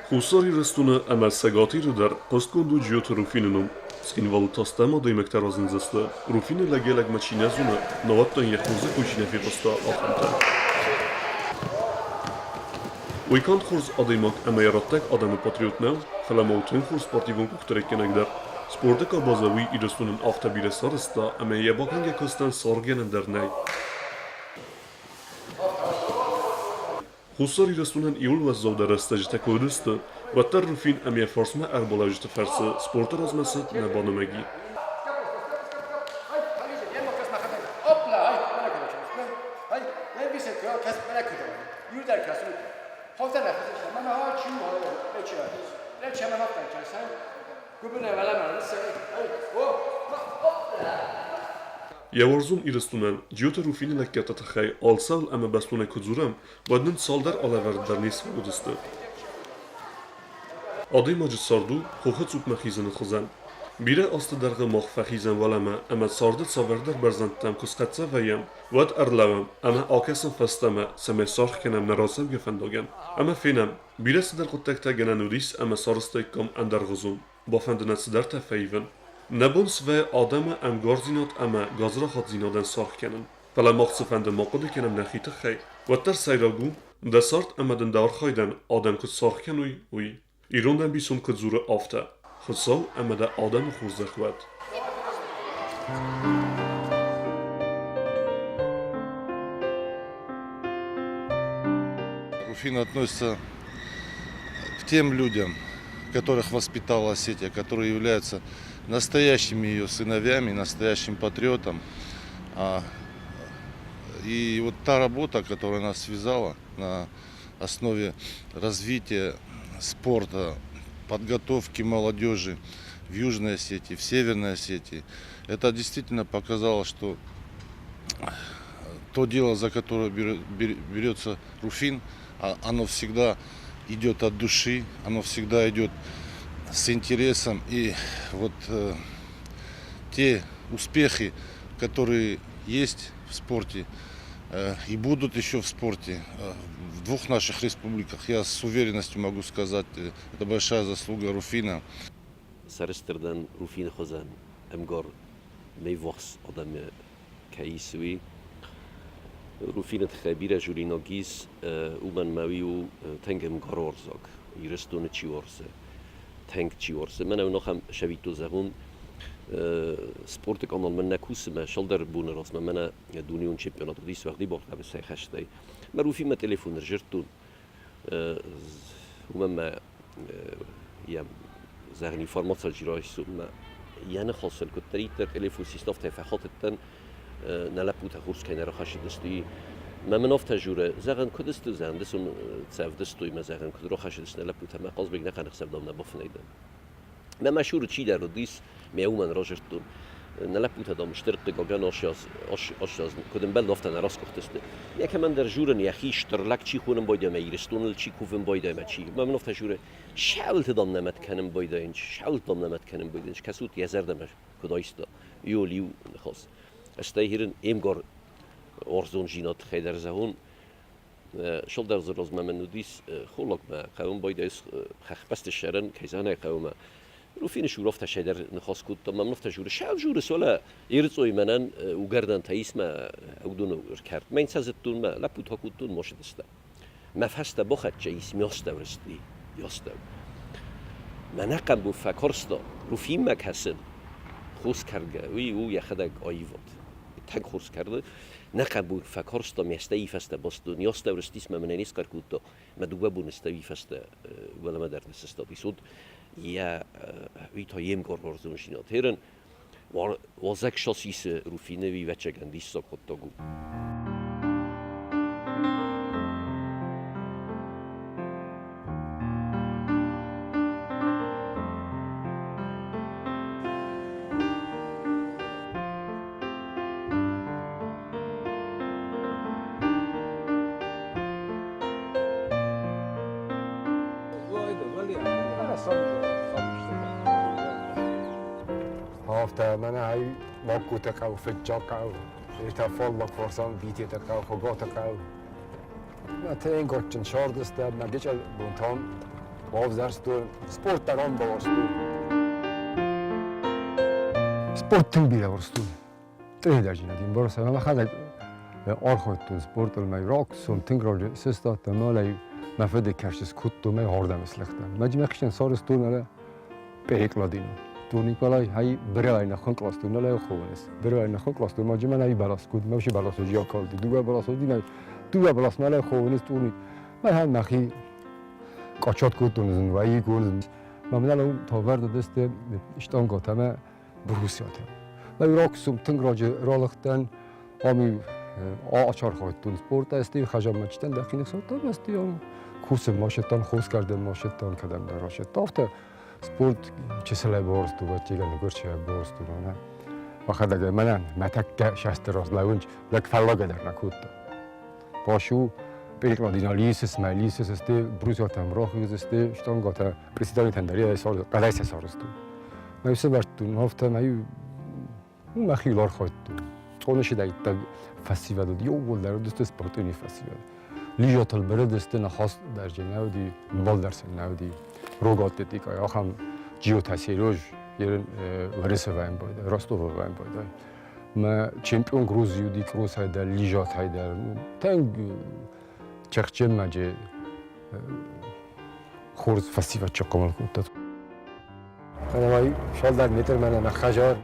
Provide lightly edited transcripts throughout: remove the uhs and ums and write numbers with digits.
Хуссар Ирыстоны ӕмӕ Цӕгат Иры дӕр хъуыстгонд у Джиоты Руфины ном. Цхинвалы та стӕм адӕймӕгтӕ разындзысты, Руфины лӕгӕй-лӕгмӕ чи нӕ зоны, науӕд та йын йӕ хорзы кой чи нӕ фехъуыста, ахӕмтӕ. Уый канд хорз адӕймаг ӕмӕ йӕ раттӕг адӕмы патриот нӕу, фӕлӕ ма у тынг хорз спортивон къухдариуӕггӕнӕг дӕр. Спорты къабазы уый Ирыстонӕн афтӕ бирӕ сарӕзта, ӕмӕ йӕ бакӕнгӕ куыстӕн саргъгӕнӕн дӕр нӕй. Хуссар Ирыстонӕн иууыл уӕззаудӕр рӕстӕджытӕ куы уыдысты, уӕддӕр Руфин ӕмӕ йӕ фарсмӕ ӕрбалӕуджыты фӕрцы спорты размӕ цыд нӕ банымӕги. Йӕ уарзон Ирыстонӕн Джиоты Руфины лӕггӕдты тыххӕй алцӕуыл ӕмӕ бӕстонӕй куы дзурӕм, уӕд нын цалдӕр алӕвӕрд дӕр не сфаг уыдысты. Адӕймаджы цард у хохы цъупмӕ хизыны хуызӕн. Бирӕ азты дӕргъы мах фӕхизӕм уӕлӕмӕ ӕмӕ царды цавӕрдӕр бӕрзӕндтӕм куы схӕццӕ вӕййӕм, уӕд ӕрлӕууӕм ӕмӕ акӕсӕм фӕстӕмӕ, цӕмӕй саргъ кӕнӕм нӕ рацӕугӕ фӕндагӕн. Ӕмӕ фенӕм, бирӕ цыдӕр хъуыддӕгтӕ гӕнӕн уыдис ӕмӕ сарӕзтаиккам ӕндӕргъуызон. Бафӕнды нӕ цыдӕртӕ фӕивын. Нӕ бон свӕййы адӕмы ӕмгардзинад ӕмӕ гадзрахатдзинадӕн саргъ кӕнын. Фӕлӕ мах цыфӕнды ма хъуыды кӕнӕм нӕхи тыххӕй, уӕддӕр сӕйраг у, дӕ цард ӕмӕ дын дӕ архайдӕн адӕм куыд саргъ кӕной, уый. Ирон ӕмбисонд куыд дзуры, афтӕ: Хуыцау ӕмӕ дӕ адӕмы хорзӕх уӕд. Руфин относится к тем людям, которых воспитала Осетия, которые являются настоящими ее сыновьями, настоящим патриотом. И вот та работа, которая нас связала на основе развития спорта, подготовки молодежи в Южной Осетии, в Северной Осетии, это действительно показало, что то дело, за которое берется Руфин, оно всегда идет от души, оно всегда идет с интересом. И вот те успехи, которые есть в спорте и будут еще в спорте в двух наших республиках, я с уверенностью могу сказать, это большая заслуга Руфина. Сӕрыстыр дӕн Руфины хуызӕн ӕмгар ме ввахс адӕмы кӕй ис, уый. Руфины тыххӕй бирӕ журинаг ис, уымӕн мӕ уый у тынг ӕмгаруарзаг, Ирыстоны чи уарзы, тынг чи уарзы. Мӕнӕ уын ахӕм сӕвиттон зӕгъон, спорты канал мӕн нӕ кусы, мӕ цалдӕр боны размӕ мӕнӕ дунеон чемпионат уыдис уӕгъдибар хъӕбысӕйхӕстӕй. Мӕ Руфимӕ телефон ӕрзырдтон, уымӕн мӕ йӕ зӕгъын информаци чи райстон, мӕ йӕ ныхасыл куыддӕриддӕр телефон систа, афтӕ фӕхатыдтӕн, нӕ лӕппутӕ хорз кӕй нӕ рахӕссыдысты. Мӕ мын афтӕ журы, зӕгъын, куыд сты, зӕгъын, дысон цӕвдыстой мӕ, зӕгъын, куыд рахӕссыдысты нӕ лӕппутӕ, мӕ Хъазбег нӕ хъӕны хсӕв дам нӕ бафынӕй дӕн. Мӕ мӕ сюры чидӕр уыдис, мӕ уымӕн разырдтон. Нӕ лӕппутӕ, дам, стыр хъыгагӕн ас куыд ӕмбӕлд, афтӕ нӕ расгуыхтысты. Йӕ кӕмӕндӕр журын йӕхи стыр лӕг чи хонын байдайы ӕмӕ Ирыстоныл чи кувын байдайы ӕмӕ чи. Мӕ мын афтӕ журы, сӕуылты, дам, нӕ мӕт кӕнын байдайынц, сӕуылты, дам, нӕ мӕт кӕнын байдайынц. Кӕсут, йӕ зӕрдӕмӕ куыд айста. Иуыл иу ныхас. Стӕй хирын ӕмгар уарзондзинад тыххӕй дӕр зӕгъон, Шылдӕр дзы размӕ мын уыдис холлагмӕ хъӕуын байдайыс хӕхбӕсты сӕрӕн, кӕй зӕгъын хъӕуы Руфины шурофтӕ сӕдӕр ныхас кодта, мӕм ныфтӕ журы. Сӕ журы солӕ Ирыцъой мӕнӕн угӕрдӕнтӕ ис мӕ уыдоны ркӕрт. Мӕн сӕ зыдтон, мӕ лӕппутӕ кодтон машинӕстӕ. Мӕ фӕстӕ бахӕццӕ ис мёстӕу рысти, ёстӕу. Мӕнӕ хъӕбул фӕкарста, Руфинмӕ кӕсын, хос кӕргӕ, уый у йӕхӕдӕг аивад. Тынг хорз кӕрды. Нӕ хъӕбул фӕкарста, ме стӕй фӕстӕ бастон. Ёстӕу рыстис мӕ мӕнӕ не схъӕр кодта. Мӕ дыууӕ боны стӕй фӕстӕ уӕлӕмӕ дӕр нӕ сыстадис. Уыд йӕ уый та йе мгар уарзондзинад. Херын уазӕг сасисы Руфины ӕвӕццӕгӕн диссаг хъуыддаг у. Афтӕ мӕнӕ ай Магкоты хъӕу, фыццаг хъӕу. Та фаллаг форсан битетакау хоготакау. Ма тенготчен шордеста ма гечал бунтон бовзарсту спорт дарон боварсту. Спорт тынг бирӕ уарзтон. Тренерджинад борса ма мӕхӕдӕг архайдтон спортыл, мӕ раксон тынг раджы сыстадтӕн, малӕй мӕ фыды кӕсты скодтон, мӕ ардӕм слӕгтӕн. Мӕ джимӕхстӕн сарызтон ӕлӕ перекладину. Турникалай хай бирӕ на хон класс ту налай хонес. Бирӕ на хон класс ту ма джима най балас куд, ма ши балас жия калди. Дуга балас ди най. Дуга балас малай хонес турник. Ма хан нахи качат кодтон ваи гон. Ма мнала таварда десте штанготама Бруссиата. Ма раксум тынг раджы ралыгътӕн ами ачархайдтон спорт эсти хажамачтан дахини сота эсти ам курсы машеттан хос кардем машеттан кадам дарашет. Афтӕ спорт чеселе борсту ватиган гурче борсту мана. Махадаг мана матакка шастрос лаунч лак фаллагадар накутта. Башу перекладина лисес ма лисес эсти Брусиатам рохыз эсти штангота президентан дария сор гадайса сорсту. Ма юсебартун хофта ма ю махил архайдтун. Тоныши да фестивал يول در دست спортивный фестивал. Лижатал бередесте на хас дар женавди балдарсен навди рогат дика ахам ჯიოთასიროჟ ерენ ვარესევაენ ბოიდა როსტოვოვაენ ბოიდა მა ჩემპიონ გრუზიუდი კროსაი და ლიჟათაი და თან ჩახჩემაჯე ხორს ფესტივალ ჩოყომალ კუტა ხანამაი შალდარ მეტერ მანა ნახაჟარ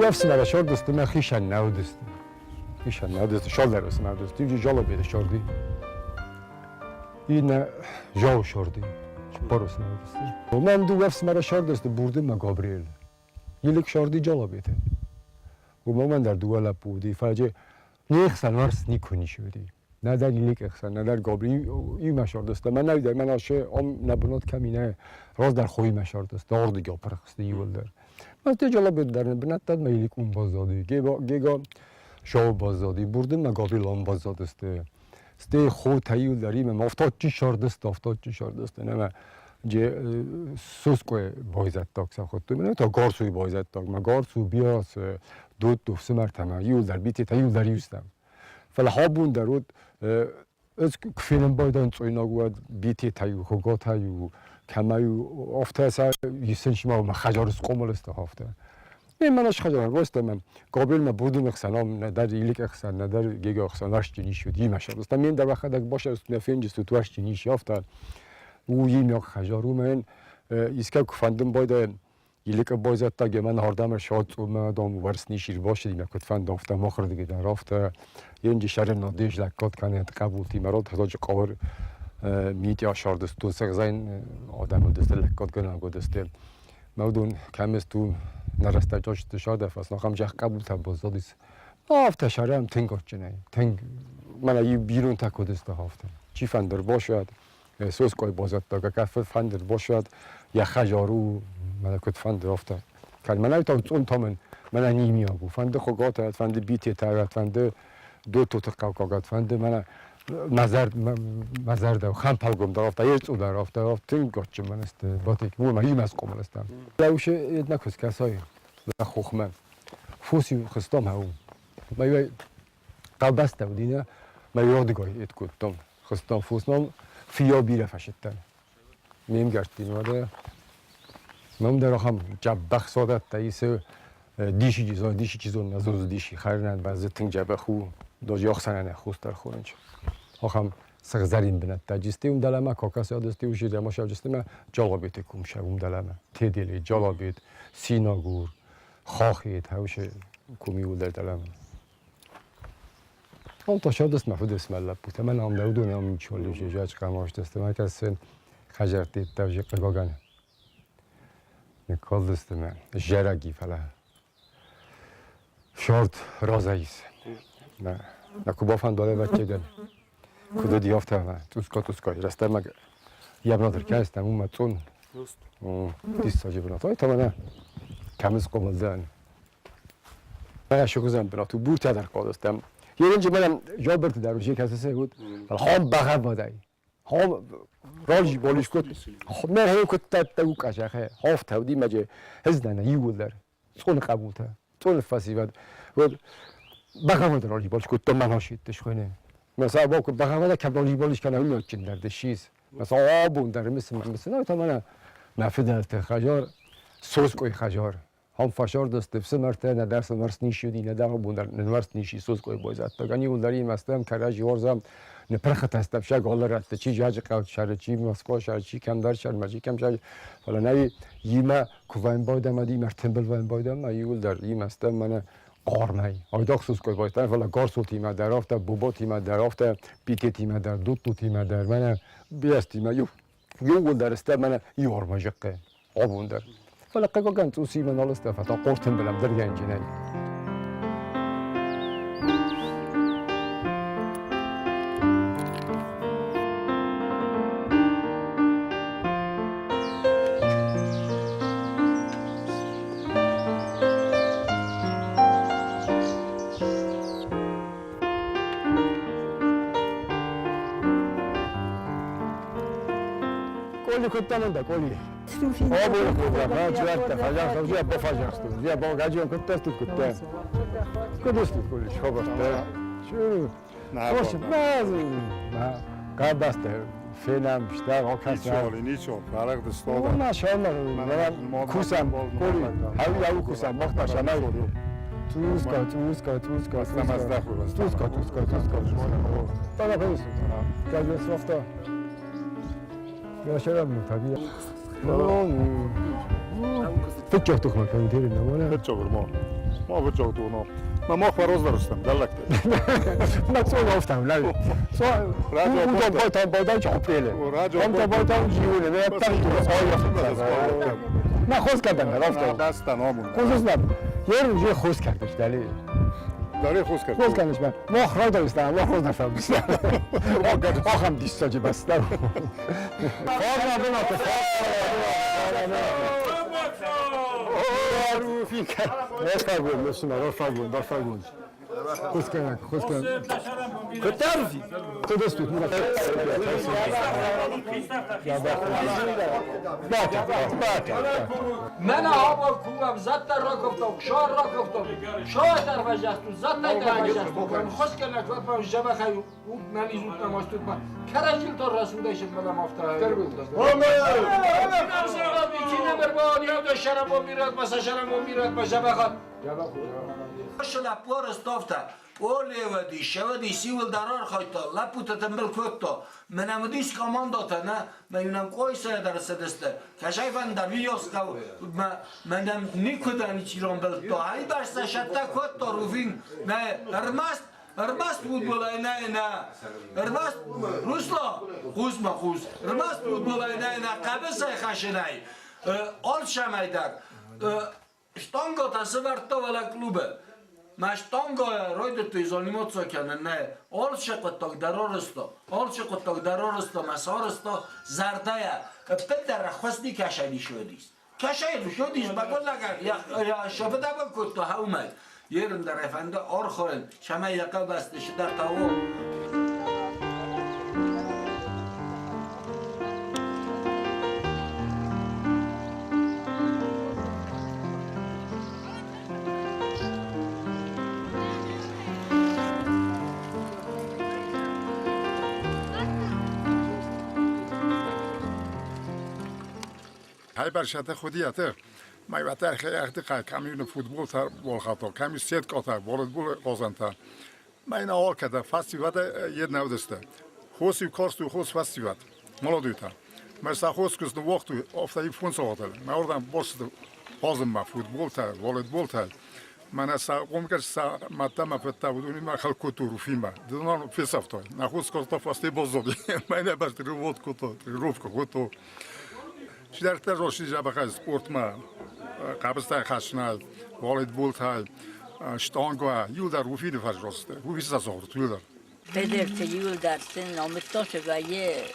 وفسنا شورد ما خيشان ناودست خيشان ناودست شولدرس ناودست تيجي جالو بيد شوردي إنا جو شوردي بروس ناودست ومن دو وفس مرا شوردست بوردم ما گابریل يلك شوردي جالو بيد ومن در دوالا بودي فاجي نيخسان ورس نيكوني شودي نادر يلك اخسان نادر گابری ای مشاردست من نمیدونم من آشه ام نبنات کمینه راز در خوی مشاردست دارد گاپرخست يولدر Mas ჯალაბედ ბნატად მე ილიკ უმბაზადი გეგა გეგა შოუბაზადი ბურდენ მა გაბილ ამბაზადესტე სტე ხოთაიულდარი მე მოფტოჩი შორდესტ ოფტოჩი შორდესტ ნემა ჯე სუსკე ბოიზატტოკ სახოტუ მე თო გორსუი ბოიზატტოკ მა გორსუ ბიოს დუტუ სმართამა იულდარ ბიტითა იულდარ იუსტამ ფლა ჰობუნდარუთ ეს ქფილენ ბოიდან წუინოგუად ბიტითა ხოგოთაიუ კამაიუ ოფთასა ისენშმა ხაჯორის ყომოლესტა ჰოფთა მე მანაშ ხაჯარ ბოსტა მე გობილმა ბუდუმ ხსან ომ ნადარ ილიკ ხსან ნადარ გეგო ხსან ვაშჭი ნიშუ იმაშა და მე და ვახადაგ ბოშას მე ფენჯის თუ ვაშჭი ნიში ოფთა უიმიო ხაჯარუმენ ისკა ქფანდემ ბოიდა ილიკ ბოიზატა გემან ჰორდამერ შოწუმა დომ ვარსნიში ბოში იმა ქფანდ ოფთა მოხრდგიდან როფთა ენჯი შარენო დეჟ ლაკოთ კანე ტკაბულთი მაროთ ხოჯ ყოვერ მიტია შორდს თუ სეგზაინ ადამოდესტე ლაკოთ განაგოდესტე მავდուն კამეს თუ ნარასტა ჯოშ შორდაფას ნახამ ჯახ ყაბულთა ბოზოდის აფთა შარამ თენგორჩენაი თენგ მანა ი ბირუნთა კოდესტა ჰაფთა ჩიფანდერ ბოშად სოსკოი ბოზატა გაკაფ ფანდერ ბოშად იახაჟორუ მანა კოთ ფანდერ აფთა კან მანა იტო წუნთომენ მანა ნიმიოგუ ფანდე ხოგოთა ფანდე ბიტიეთა ფანდე დოტო თყავკოგათ ფანდე მანა მაზარ მაზარდა ხამფალგომ და აფთა ერწუდა რა აფთა თენგორჩე მანასტ ბოტიკ მუმა იმას ყომლესტა ლაუშე ედნაქოს კასოი ლა ხოხმა ფუსი ხստომ ჰაუ მაი ყაბასტავ დინა მაი როდგოი ეტკუტომ ხստომ ფუსნომ ფიობირა ფაშეტთან მიმგარტინვა და მომდა ხამ ჯაბახსოდათ და ისე დიში ჯიზონ დიში ჯიზონ ნაზოზ დიში ხარნან ბაზე თინგ ჯაბახუ დოჯი ოხსანანა ხუსტარ ხურენჩ ოხამ სღზარინ ბნატ დაჯისტი უმდალამა ქოკასე ოდესტი უშირა მოშავჯისტი ჯოლობით ეკუმშა უმდალამა თედილი ჯოლობით სინოგურ ხოხით ჰაუშე კუმი უდერდალამა ონტო შოდოს მაფუდეს მალაპუთა მან ამ დაუდუნე ამ ჩოლი ჟაჭ ყამოშტესტე მაგასენ ხაჟარტი დავჟი ყეგოგან ნიკოლდესტე ჟერაგი ფალა შორტ როზაის ნა ნაკუბოფან დოლევაჭედენ ქუდო დიოფთა წუსკო წუსკო რასტა მაგ იაბნოდր კასტა უმა წუნ დისოჯებნო თოი თომანა. Кӕм схъомыл дӕн. Рӕсугъд бынат у, буртӕ дӕр хъодыстӕм. Ерынчы мӕнӕн жобырты дӕр уыси кӕцы уыд, хом бӕгъӕввадӕй. Хом ролж болиш код. Мӕ хе куыдта тӕу къасахе, хофтӕ уыди мӕджы хызнана иууылдӕр. Цъоны хъӕбултӕ, цъоны фӕсивӕд. Вот бӕгъӕввад ролж болиш кодта мӕ хоситты схуыны. Мӕ са бок бӕгъӕввада кӕм ролж болиш кӕна уый дӕр дышис. Мӕ са абон дӕр мысын, мысын, та мӕнӕ мӕ фыдӕлты хӕзар, соскъой хӕзар. Хам фашардасты фсымӕртӕ, нӕдӕр сымӕрс ничи уыди, нӕдӕр абон дӕр нывӕрст ничи соскъой бойзадтаг. Ӕниуыл дӕр имӕстӕм, кӕрӕдзи уарзӕм, ныпырхытӕ стӕм сӕ алы рӕтты, чи Джаджыхъӕу сӕры, чи Москва сӕры, чи кӕмдӕр сӕрмӕ, чи кӕм сӕры. Фӕлӕ нӕй имӕ куы вӕйын байдӕм, ӕд имӕ ӕртымбыл вӕйын байдӕм, иуылдӕр имӕстӕм мӕнӕ хъармӕй. Айдагъ соскъой байстам, фӕлӕ Гарсотимӕ дӕр афтӕ, Боботимӕ дӕр афтӕ, Пикетимӕ дӕр, Дуттутимӕ дӕр, мӕнӕ Биастимӕ иууылдӕр стӕм мӕнӕ иу ӕрмӕджыхъхъы абон дӕр. Фӕлӕ хъыгагӕн цъусимӕ нал сты, фӕлӕ хъортымбылӕм дӕргӕнджынӕй. Коли куыдтӕ коли? Абон куыдта, фӕджахста, бафӕджахста, багаджион куыдта стут куыдта. Куыд стут коли, хабӕрттӕ? Габасты фенӕм, стӕг окасӕм. Ничего, фараг стода. На шална, кусам, коли, хау яу кусам, махта шанай. Туска, туска, туска, туска. Туска, туска, туска. Тана фейс. Кажется, софта. Я шарам таби. Фытчохтух ма каутери на моля. Фытчохур мо. Мо фытчохтух но. Ма мох вароздарустам, даллакте. Ma co oftam, la. So, Радио бойтам бойдан чопеле. Радио Ом бойдан жиуне, не там На хоз кардам, рафтам. Дастан омун. Хозуснам. Ер уже хоз кардаш дали. Дари хоз кард. Хоз кардаш ман. Мо хро дастам, мо хоз нафам. Охам дистаҷи бастам. Фарна бинат. Рафагун, рафагун, рафагун. Хоз кардак, хоз кардак. كنت Кудыстут, من آبا کوم زد در را گفتم شار را گفتم شاه در وجهتو زد در وجهتو خوش که نکوت با جبه خیو او منی زود نماز تو کرجیل تا رسوده شد مدام آفتا کی نمبر با یا دو شرم و میراد مسا شرم و میراد با جبه خود Шылаппор стовта. Олевади, шевади, сивил дарар хайта, лапута тембел котто. Менамдис командата на, менам койса дар седесте. Кашайфан да виос кав, менам никуда не чирон бел то. Ай барса шатта котто руфин, не, ырмаст, ырмаст футбол не на. Ырмаст Русло, хузма хуз. Ырмаст футбол не на, қабысай хашинай. Ол шамайдар. Штангота сывартовала клубе. Ma штанга ройдето изолимоцо кане не. Олше қотток дарорсто. Олше қотток дарорсто, масорсто зардая. Педер хосни кашали шодис. Кашали шодис баголага я я шофда ба кутто хаумай. Yerim der efendi orxoyn şama yaqa bastı şidar tavu. Хайбар шата худията. Май ватар хаяхты қа камюн футбол тар болхато, камю сеткота, волейбол қозанта. Май на олката фастивата една удеста. Хоси корсту хос фастиват. Молодуйта. Май са хоскус на вохту офта и фунсотел. Май ордан бос позма футбол тар, волейбол тар. Мана са қомкаш са матама фета удуни ма халкутуру фима. Донан фесавтой. На хос корто фасти бозоди. Май не баш тренировку то, тренировку гото. Шидартар роши жабаха спортма, қабыстай хашна, волейбол тай, штанга, юлдар уфиди фаш росте. Уфиси са сорт юлдар. Педерте юлдар сен омитоше ва е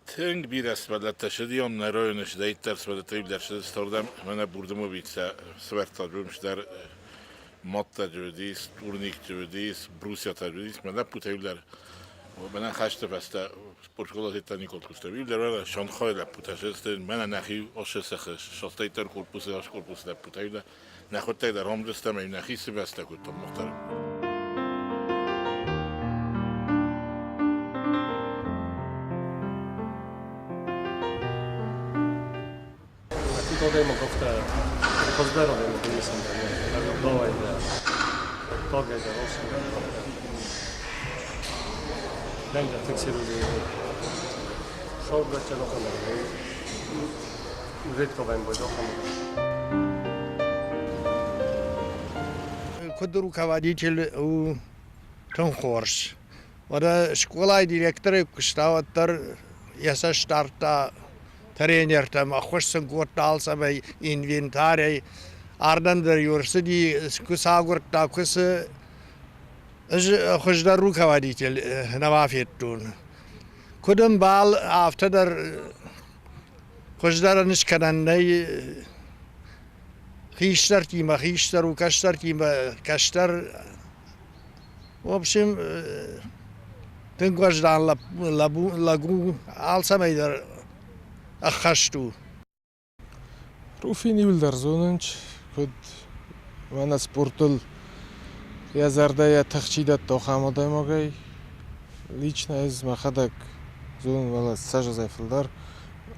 Тынг бирӕ сывӕллӕттӕ ссыди ам, нӕ районы сыдӕиддӕр сывӕллӕттӕ иу дӕр ссыдысты ардӕм. Мӕнӕ Бурдымовица сывӕрдта уым дӕр мадтаджы уыдис, турникты уыдис, брусьятӕ уыдис. Мӕ лӕппутӕ иу дӕр мӕнӕ хӕсты фӕстӕ спортшкола тедта Никол куыста. Иу дӕр мӕнӕ Шанхайы лӕппутӕ ссыдысты, мӕнӕ нӕхи Осесехы састӕйддӕр корпусы, ас корпусы лӕппутӕ иу дӕр. Нӕхуӕдтӕг дӕр омдзыстӕм ӕви нӕхи цы бӕстӕ кодтам, мах дӕр. Тут адӕймаг афтӕ хуыздӕр адӕймаг ницы ӕгъдауӕй дӕр, хъуыддагӕй дӕр, алцӕмӕй дӕр. Лӕнгӕ тынг серьезный Шаургатья редко вӕййы ахӕм. Куыд руководитель у тынг хорз. Уӕдӕ скъолайы директорӕй куыста, уӕддӕр йӕ цӕст дардта тренертӕм, ӕххуыс сын кодта алцӕмӕй, инвентарӕй. Ардӕм дӕр-иу ӕрцыди, куы цы агуырдта, куы цы. Ӕз хуыздӕр руководитель нӕма федтон. Куыд ӕмбал, афтӕ дӕр хуыздӕрӕн скӕнӕн нӕй. Хистӕртимӕ хистӕр у, кӕстӕртимӕ кӕстӕр. В общем, тынг уӕздан лӕг у, алцӕмӕй дӕр ӕххӕст у. Руфин иуылдӕр зонынц, куыд мӕнӕ спортыл йӕ зӕрдӕ йӕ тых чи дӕтты, ахӕм адӕймагӕй. Лично ӕз мӕхӕдӕг зонын, фӕлӕ цас азӕй фылдӕр.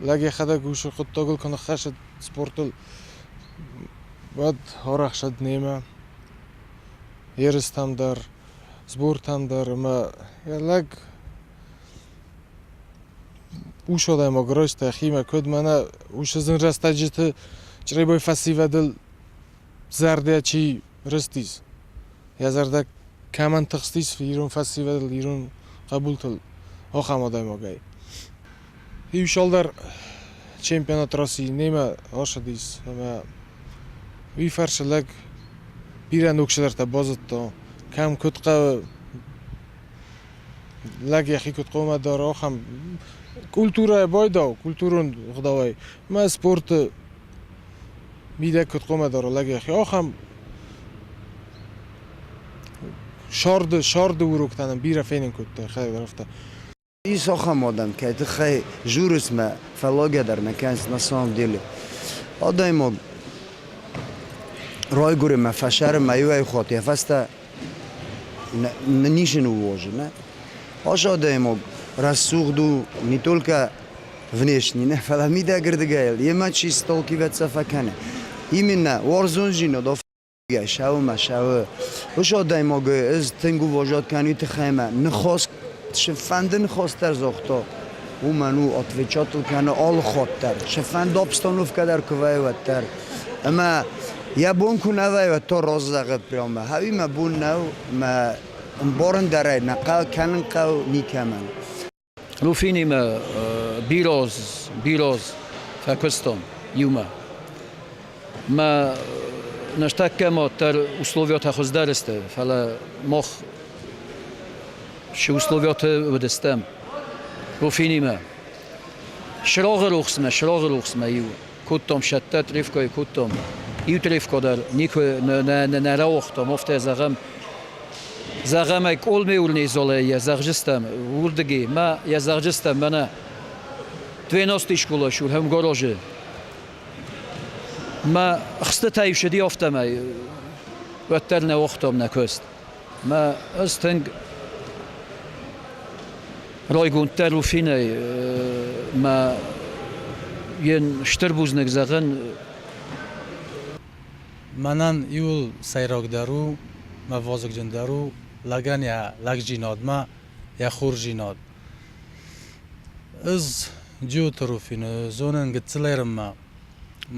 Лӕг йӕхӕдӕг уыцы хъуыддагыл куы ныххӕцыд спортыл, уӕд арӕхсӕд немӕ ерыстӕм дӕр, сбортӕм дӕр ӕмӕ йӕ лӕг ус адӕймаг райста йӕхимӕ, куыд мӕнӕ уыцы зын рӕстӕджыты Чъребой фӕсивӕдыл зӕрдӕ чи рыстис, йӕ зӕрдӕ кӕмӕн тыхстис ирон фӕсивӕдыл, ирон хъӕбултыл, ахӕм адӕймагӕй. Иу цалдӕр чемпионат Российы немӕ ацыдис ӕмӕ уый фӕрцы лӕг бирӕ ног цыдӕртӕ базыдта, кӕм куыд хъӕуы лӕг йӕхи куыд хъуамӕ дара, ахӕм культурӕйы байдау, культурон ӕгъдауӕй ӕмӕ спорты мидӕг куыд хъуамӕ дара лӕг йӕхи, ахӕм сӕрды, сӕрды уроктӕ нын бирӕ фенын кодта йӕхӕдӕг афтӕ. Ис ахӕм адӕм, кӕй тыххӕй журыс мӕ фӕллагӕ дӕр нӕ кӕнынц на самом деле. Адӕймаг райгуыры мӕ фӕсӕры мӕ иуӕй хатт йӕ фӕстӕ ницы ныууадзы. Нӕ? Ас адӕймаг рӕсугъд у не только внешне, нӕ, фӕлӕ мидӕгырдыгӕй йемӕ чи сталкиваться фӕкӕны. Именно уарзондзинад Сӕумӕ сӕуы уыцы адӕймагы ӕз тынг уважать кӕнын уый тыххӕй ӕмӕ ныхас цы-фӕнды ныхас дӕр загъта, уымӕн у отвечатыл кӕны алы хатт дӕр. Цы-фӕнды обстановкӕ дӕр куы вӕййы, уӕддӕр. Ӕмӕ йӕ бон куы нӕ вӕййы, уӕд та раззӕгъы прямо. Хӕуи мӕ бон нӕу, мӕ ӕмбарын дӕр ӕй нӕ кӕнын хъӕуы никӕмӕн. Руфинимӕ бирӕ бирӕ фӕкуыстон иумӕ. Мӕ ныртӕккӕ ма дӕр условиятӕ хуыздӕр сты, фӕлӕ мах цы условияты уыдыстӕм Руфинимӕ. Срогъы рухсмӕ, срогъы рухсмӕ иу кодтам сӕттӕ тревкӕйы кодтам. Иу тревкӕ дӕр никуы нӕ рауагътам, афтӕ зӕгъӕм. Зӕгъӕм ӕй Къолмеурнезолӕй йӕ зӕгъджыстӕм, уырдыги ма йӕ зӕгъджыстӕм мӕнӕ 90 школа шурхӕм горожы. Мӕ хстытӕ ссыди афтӕмӕй, уӕддӕр нӕ уагътам нӕ куыст. Мӕ ӕз тынг райгонддӕр Руфинӕй мӕ йын стыр бузныг зӕгъын. Мӕнӕн иуыл сӕйрагдӕр у, мӕ вазыгджындӕр у лӕгӕн йӕ лӕгдзинадмӕ, йӕ хорздзинад. Ӕз Джиоты Руфины зонын гыццылӕй рынмӕ.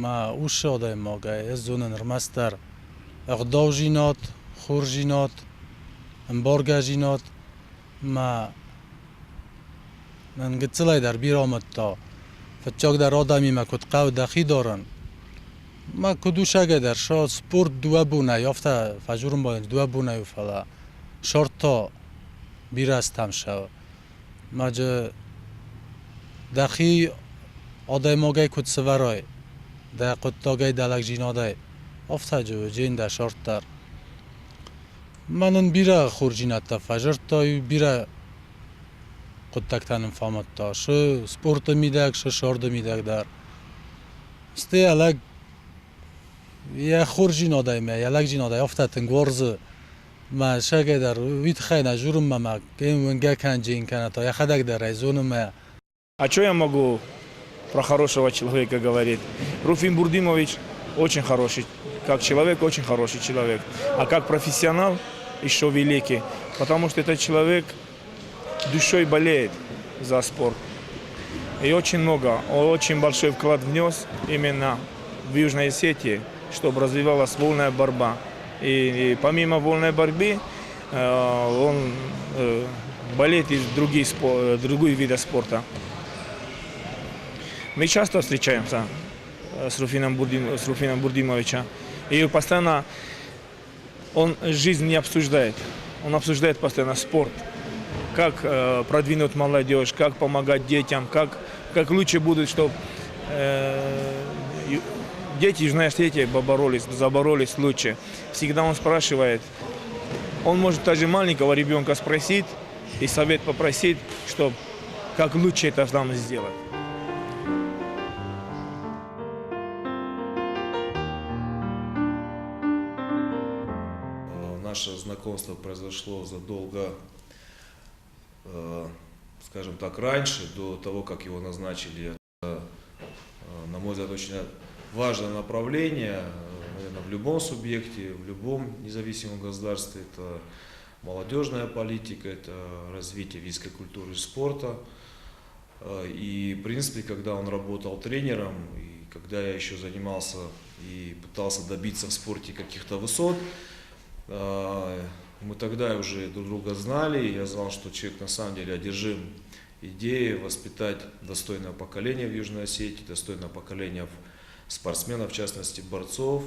Мӕ усы адӕймагӕй ӕз зонын ӕрмӕстдӕр ӕгъдаудзинад, хорздзинад, ӕмбаргӕдзинад мӕ мӕн гыццылӕй дӕр бирӕ амыдта. Фыццагдӕр адӕмимӕ куыд хъӕуы дӕхи дарын. Мӕ куыд усагӕй дӕр сӕ спорт дыууӕ бонӕй, афтӕ фӕдзурын байдайынц дыууӕ бонӕй у, фӕлӕ сӕрд та бирӕ азтӕм цӕуы. Мӕджы дӕхи адӕймагӕй куыд сывӕрай, дӕ хъуыддагӕй, дӕ лӕгдзинадӕй, афтӕ джен дӕ сӕрд дӕр. Мӕнӕн бирӕ хорздзинӕдтӕ фӕзӕрдта, бирӕ хъуыддӕгтӕ нын фӕамыдта, шы спорты мидӕг, шы сӕрды мидӕг дӕр. Стӕй лӕг. Йӕ хорздзинадӕй мӕ, йӕ лӕгдзинадӕй афтӕ тынг уарзы мӕ сагӕй дӕр уый тыххӕй нӕ дзурынмӕ мӕ уынгӕ кӕнджын кӕнӕ та йӕхӕдӕг дӕр ӕй зоны мӕ. А что я могу про хорошего человека говорить? Руфим Бурдимович очень хороший, как человек, очень хороший человек. А как профессионал еще великий, потому что этот человек душой болеет за спорт. И очень много, он очень большой вклад внес именно в Южной Осетии, чтобы развивалась вольная борьба. И помимо вольной борьбы, он болеет и другие виды спорта. Мы часто встречаемся с Руфином Бурдимовичем. И постоянно он жизнь не обсуждает. Он обсуждает постоянно спорт. Как продвинуть молодежь, как помогать детям, как лучше будет, чтобы дети Южной Осетии боролись, заборолись лучше. Всегда он спрашивает. Он может даже маленького ребенка спросить и совет попросить, чтобы как лучше это там сделать. Наше знакомство произошло задолго, скажем так, раньше, до того, как его назначили. Это, на мой взгляд, очень важное направление, наверное, в любом субъекте, в любом независимом государстве. Это молодежная политика, это развитие физической культуры и спорта. И, в принципе, когда он работал тренером, и когда я еще занимался и пытался добиться в спорте каких-то высот, мы тогда уже друг друга знали, и я знал, что человек на самом деле одержим идеей воспитать достойное поколение в Южной Осетии, достойное поколение спортсменов, в частности борцов.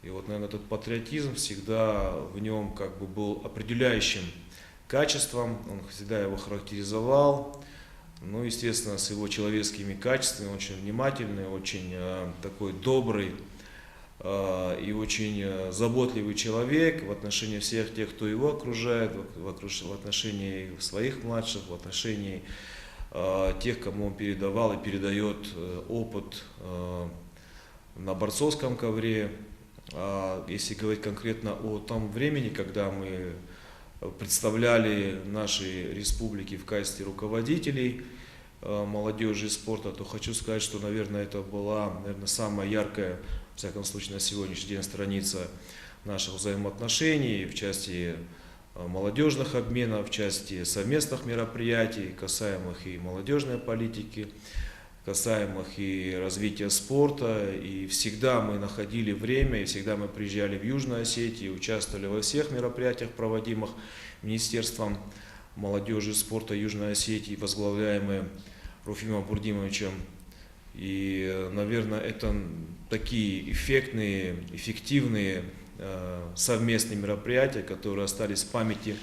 И вот, наверное, этот патриотизм всегда в нем как бы был определяющим качеством, он всегда его характеризовал. Ну, естественно, с его человеческими качествами, очень внимательный, очень такой добрый и очень заботливый человек в отношении всех тех, кто его окружает, в отношении своих младших, в отношении тех, кому он передавал и передает опыт на борцовском ковре. Если говорить конкретно о том времени, когда мы представляли наши республики в качестве руководителей молодежи и спорта, то хочу сказать, что, наверное, это была, наверное, самая яркая, во всяком случае, на сегодняшний день страница наших взаимоотношений в части молодежных обменов, в части совместных мероприятий, касаемых и молодежной политики, касаемых и развития спорта. И всегда мы находили время, и всегда мы приезжали в Южную Осетию, участвовали во всех мероприятиях, проводимых Министерством молодежи и спорта Южной Осетии, возглавляемые Руфимом Бурдимовичем. И, наверное, это такие эффектные, эффективные совместные мероприятия, которые остались в памяти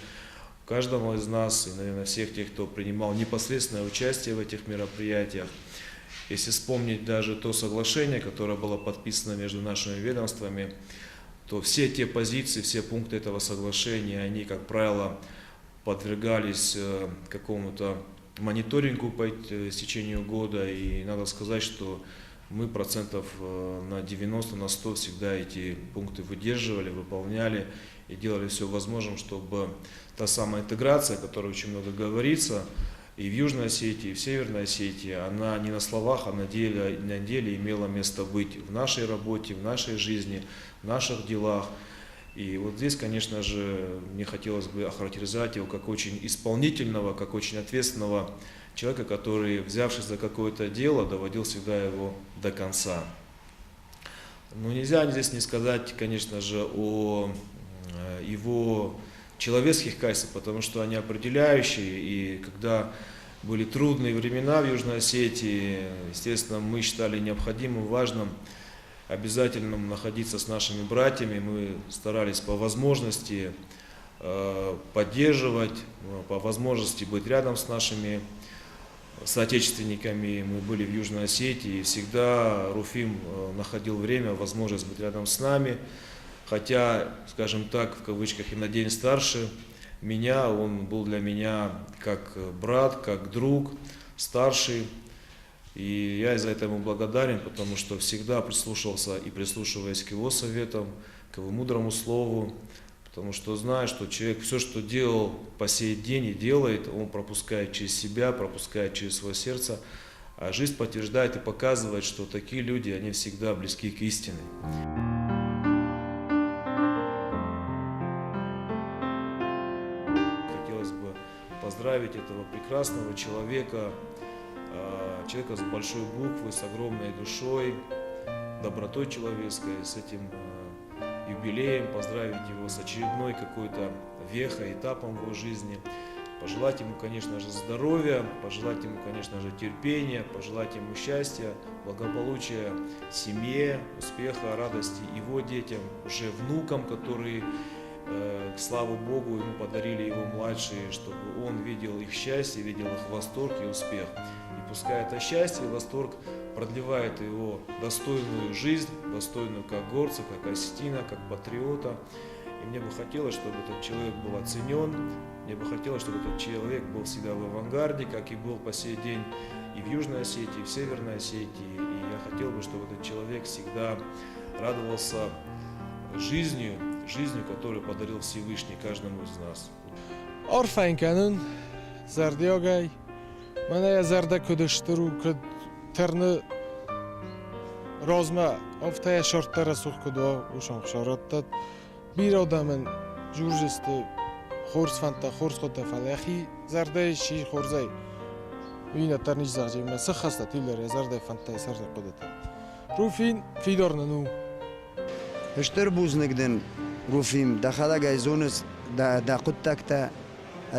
каждого из нас и, наверное, всех тех, кто принимал непосредственное участие в этих мероприятиях. Если вспомнить даже то соглашение, которое было подписано между нашими ведомствами, то все те позиции, все пункты этого соглашения, они, как правило, подвергались какому-то мониторингу по истечению года. И надо сказать, что мы процентов на 90, на 100 всегда эти пункты выдерживали, выполняли и делали все возможное, чтобы та самая интеграция, о которой очень много говорится, и в Южной Осетии, и в Северной Осетии, она не на словах, а на деле имела место быть в нашей работе, в нашей жизни, в наших делах. И вот здесь, конечно же, мне хотелось бы охарактеризовать его как очень исполнительного, как очень ответственного человека, который, взявшись за какое-то дело, доводил всегда его до конца. Но нельзя здесь не сказать, конечно же, о его человеческих качествах, потому что они определяющие. И когда были трудные времена в Южной Осетии, естественно, мы считали необходимым, важным, обязательным находиться с нашими братьями. Мы старались по возможности поддерживать, по возможности быть рядом с нашими соотечественниками. Мы были в Южной Осетии, и всегда Руфим находил время, возможность быть рядом с нами. Хотя, скажем так, в кавычках, и на день старше меня, он был для меня как брат, как друг, старший. И я за это ему благодарен, потому что всегда прислушивался и прислушиваясь к его советам, к его мудрому слову, потому что знаю, что человек все, что делал по сей день и делает, он пропускает через себя, пропускает через свое сердце. А жизнь подтверждает и показывает, что такие люди, они всегда близки к истине. Хотелось бы поздравить этого прекрасного человека, человека с большой буквы, с огромной душой, добротой человеческой, с этим юбилеем, поздравить его с очередной какой-то вехой, этапом в его жизни. Пожелать ему, конечно же, здоровья, пожелать ему, конечно же, терпения, пожелать ему счастья, благополучия семье, успеха, радости его детям, уже внукам, которые, к славу Богу, ему подарили его младшие, чтобы он видел их счастье, видел их восторг и успех. И пускай это счастье и восторг продлевает его достойную жизнь, достойную как горца, как осетина, как патриота. И мне бы хотелось, чтобы этот человек был оценен, мне бы хотелось, чтобы этот человек был всегда в авангарде, как и был по сей день и в Южной Осетии, и в Северной Осетии. И я хотел бы, чтобы этот человек всегда радовался жизнью, жизнью, которую подарил Всевышний каждому из нас. Арфӕ йын кӕнын зӕрдиагӕй. Мӕнӕ йӕ зӕрдӕ куыд стыр у, куыд тырны размӕ, афтӕ йӕ сӕрдтӕ рӕсугъд куыд уа, уысон хсарӕдтӕд. Бирӕ адӕмӕн журналистты хорз фӕндтӕ, хорз хъуыдтӕ, фӕлӕ йӕхи зӕрдӕйы сси хорзӕй. Уый нӕддӕр ницы зӕгъдзӕн, мӕ цы хӕстӕ тиллӕр йӕ зӕрдӕйы фӕндтӕ, йӕ зӕрдӕйы хъуыдытӕ. Руфин, фидар нын у. Стыр бузныг дын, Руфим, дӕхӕдӕг ӕй зоныс, дӕ хъуыддӕгтӕ.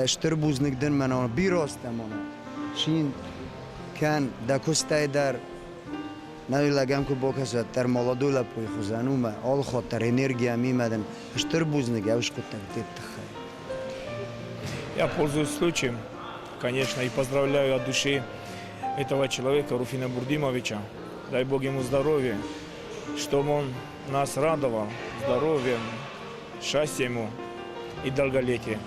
Стыр бузныг дын мӕнӕн бирӕ азтӕ Цин кӕн дӕ куыстӕй дӕр. Нӕ лӕгӕн куы бакӕсат дӕр молодой лӕппуйы хуызӕн у мӕ алы хатт дӕр энергия мимӕ дын стыр бузныг ӕ хъуыддӕгты тыххӕй. Я пользуюсь случаем, конечно, и поздравляю от души этого человека, Руфина Бурдимовича. Дай Бог ему здоровья, чтобы он нас радовал здоровьем, счастья ему и долголетия.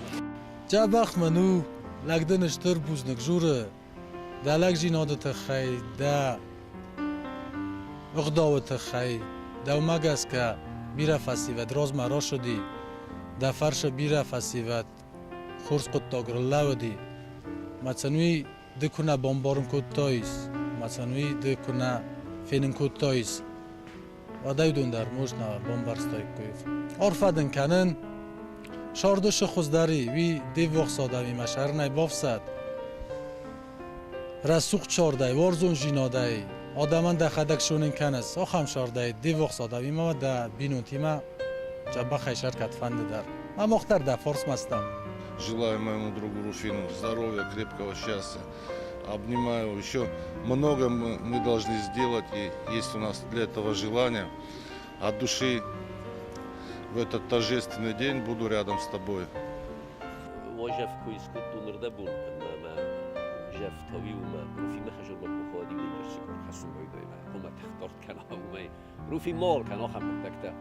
Дзӕбӕх мын у, лӕг дын стыр бузныг журы, дӕ лӕгдзинады тыххӕй, дӕ ӕгъдауы тыххӕй. Дӕумӕ гӕсгӕ бирӕ фӕсивӕд размӕ рацыди, дӕ фарсы бирӕ фӕсивӕд хорз хъуыддаг рлӕууыди. Мӕ сын уый ды куы нӕ бамбарын кодтаис, мӕ сын уый ды куы нӕ фенын кодтаис, уӕд ӕй уыдон дӕр можно бамбӕрстаиккой. Арфӕ дын кӕнын, сӕрдысы хуыздӕри, уый де ввахс адӕмимӕ сӕрынӕй бафсӕд. Рӕсугъд сӕрдӕй, уарзондзинадӕй адӕмӕн дӕхӕдӕг сонын кӕныс, ахӕм сӕрдӕй де ввахс адӕмимӕ дӕ бинонтимӕ дзӕбӕхӕй сӕр кӕдфӕнды дӕр. Мӕ мах дӕр дӕ фарсмӕ стӕм. Желаю моему другу Руфину здоровья, крепкого счастья. Обнимаю. Еще много мы должны сделать, и есть у нас для этого желание. От души в этот торжественный день буду рядом с тобой. Wajef kuiskut nurdebun ma jef tawiuma Rufi mechajur ma kukhadi winjersikor khasum huma تختارت كان وما روفي مول كان آخر بتكتا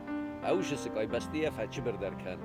أوش سكاي بستيه فچبر در كان.